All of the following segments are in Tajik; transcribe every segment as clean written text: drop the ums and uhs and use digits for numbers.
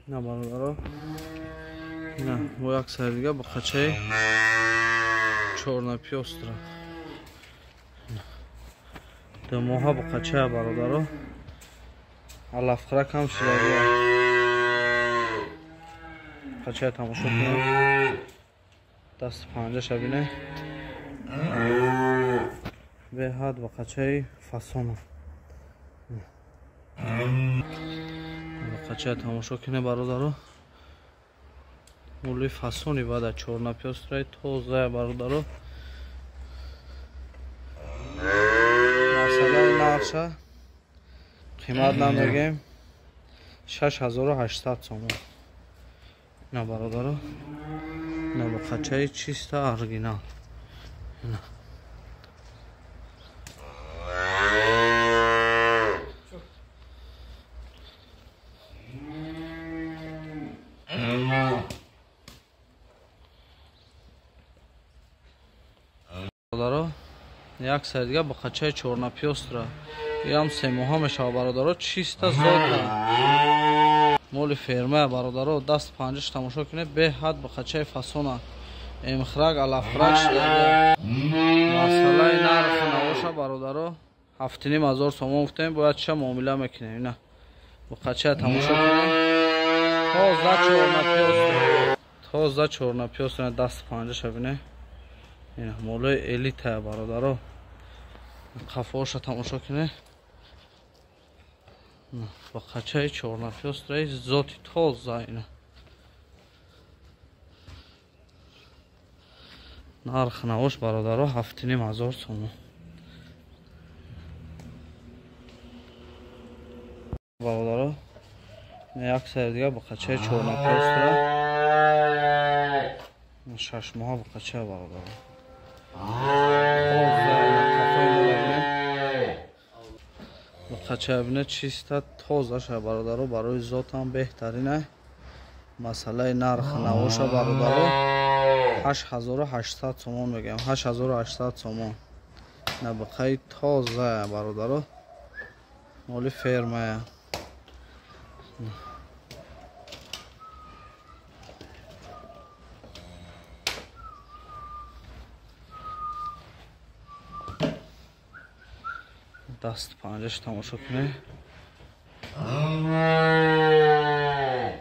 На бародаро, на бо як сари дига буқачаи чорнапёстра. 2 моҳа буқачая, бародаро, алафхӯрак ҳам шудагия. Буқачая тамошо кунед, дасти панҷаша бинед, беҳад буқачаи фасона. Буқачая тамошо кунед, бародаро, мулли фасони бада, чорнапёстраи тозая, бародаро. Масъалаи нарша қимат намегем, 6800 сомон. На, бародаро, на буқачаи чиста оригинал. На бародаро, як сари дига буқачаи чорнапёстра, иам 3 моҳа мешава, бародаро, чиста зота, моли фермая, бародаро. Даст панҷаш тамошо кунед, беҳад буқачаи фасона, эмхрак, алафхрак шуда. Масъалаи нархи навоша, бародаро, 7500 сомон гуфтем, бояд ча муомила мекунем. Ина буқачая тамошо кунед, тоза чорнапёстра, тоза чорнапёстра. Даст панҷаша бинед, ина молои элитая, бародаро. Қафоша тамошо кунед, буқачаи чорнапёстраи зоти тоза. Ина нарх навош, бародаро, 7500 сомон. Бародаро, як сари дига буқачаи чорнапёстра, 6 моҳа буқачая, бародаро. Буқачая бинед, чиста тозаша, бародаро, барои зотам беҳтарина. Масъалаи нарх навоша, бародаро, 8800 сомон мегӯям, 8800 сомон. Набиқаи тозая, бародаро, моли фермая. Даст панҷаш тамошо кунед.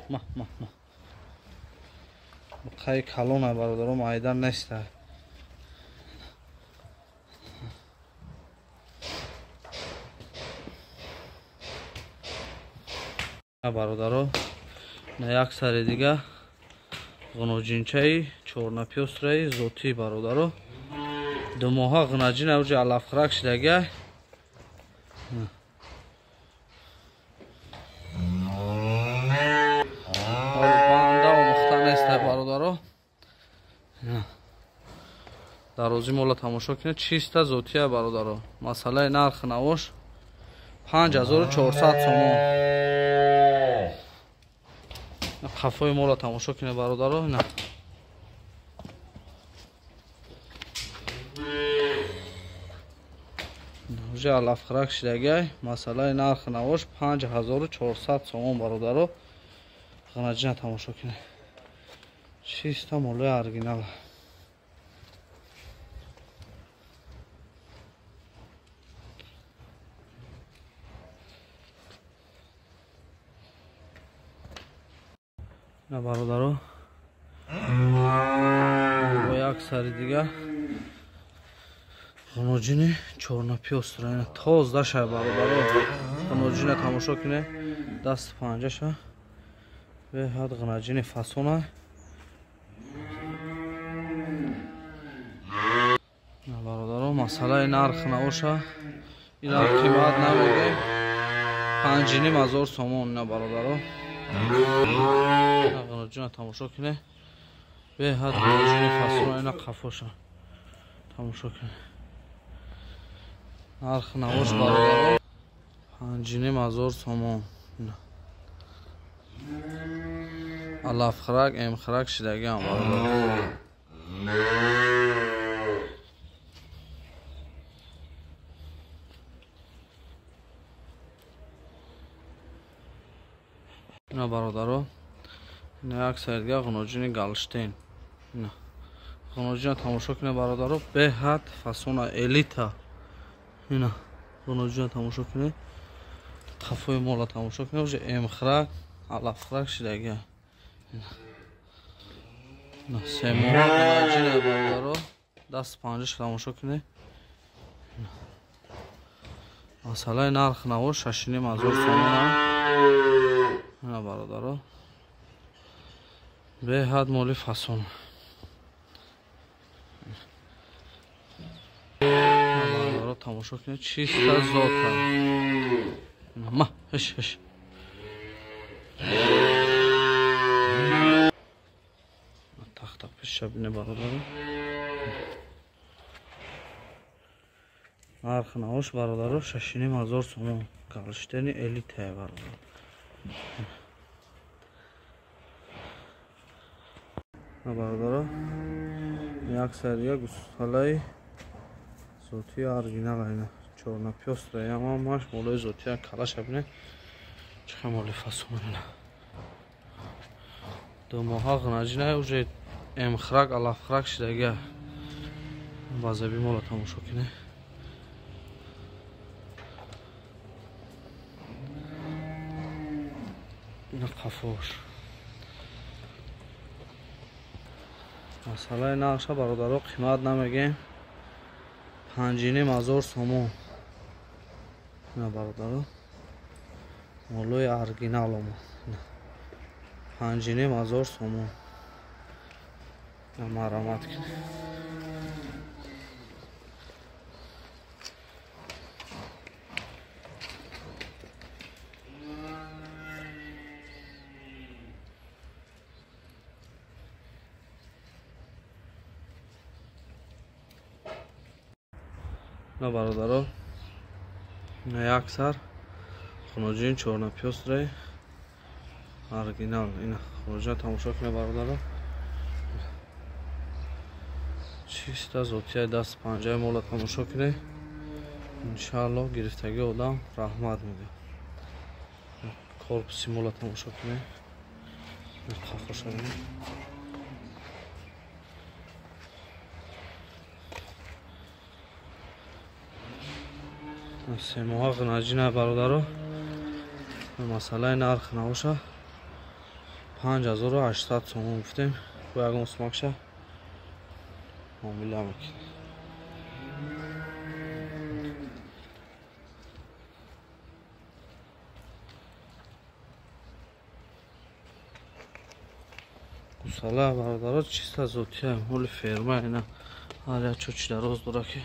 Ма ма ма, буқаи калона, бародаро, майда неста. Бародаро, на як сари дига ғуноҷинчаи чорнапёстраи зотӣ, бародаро, 2 моҳа ғунаҷин, авҷи алафхӯрак шудагия. Банда омӯхта неста, бародаро. Дарози мола тамошо кунед, чиста зотия, бародаро. Масъалаи нархи навош 5400 сомон. Қафои мола тамошо кунед, бародаро. Ина уже алафхӯрак шидагай. Масъалаи нархи навош 5400 сомон, бародаро. Ғанаҷина тамошо кунед, чиста молои оригинал. На, бародаро, бо як сари дига ғуноҷини чорнапёстра, тоза шай, бародаро. Ғуноҷина тамошо кунед, дасти панҷаша, беҳад ғунаҷини фасона. Бародаро, масъалаи нарх навоша, ина қимат намегем, 5500 сомон. Ина, бародаро, ғуноҷина тамошо кунед, беҳад ғуноҷини фасона. Ина қафоша тамошо кунед. Нарх навош, бародаро, 5500 сомон. Алафхӯрак, эмхӯрак шидагиам, бародаро. Ина бародаро, ина як сари дига ғуноҷини Галштейн. Ина ғуноҷина тамошо кунед бародаро, беҳад фасона элита. Ина ғуноҷина тамошо кунед, қафои мола тамошо кунед, уже эмхрак, алафхрак шидагия. Ина семоҳа ғуноҷина бародаро, даст панҷаш тамошо кунед. Масъалаи нарх наво 6,5 ҳазор сомона. Ина бародаро, беҳад моли фасон. Бародаро тамошо кунед, чиста зота. Ма, ҳеш ҳеш. Тахта пеша бине бародаро. Нарх навош бародаро 6,5 ҳазор сомон. Галштейни элитая бародаро. Бародаро, як сари дига гусалаи зотии оригинал айна чорнапёстра ямамаш молои зотия калаша бине, чӣ хел моли фасон. Ина 2 моҳа ғнаҷина, уже эмхрак алафхрак шидагия. Базаби мола тамошо кунед. Ина қафош. Масъалаи нархша бародаро қимат намегем, 5,5 ҳазор сомон. Ина бародаро, молои оригинал омад. 5,5 ҳазор сомон. Марамат кунед. На бародаро, на як сар хуноҷин чорнапёстраи оригинал. Ина хуноҷина тамошо кунед бародаро, чиста зотияи даст панҷаи мола тамошо кунед. Иншааллоҳ гирифтагии одам раҳмат мегӯяд. Корпуси мола тамошо кунед, қафоша бинед. Семоҳа ғнаҷина бародаро. Масъалаи нарх навоша 5800 сомон гуфтем. Бо ягон сумакша муомила мекунем. Гусала бародаро чиста зотия, моли ферма. Ина ҳар як чочи дароз дора ки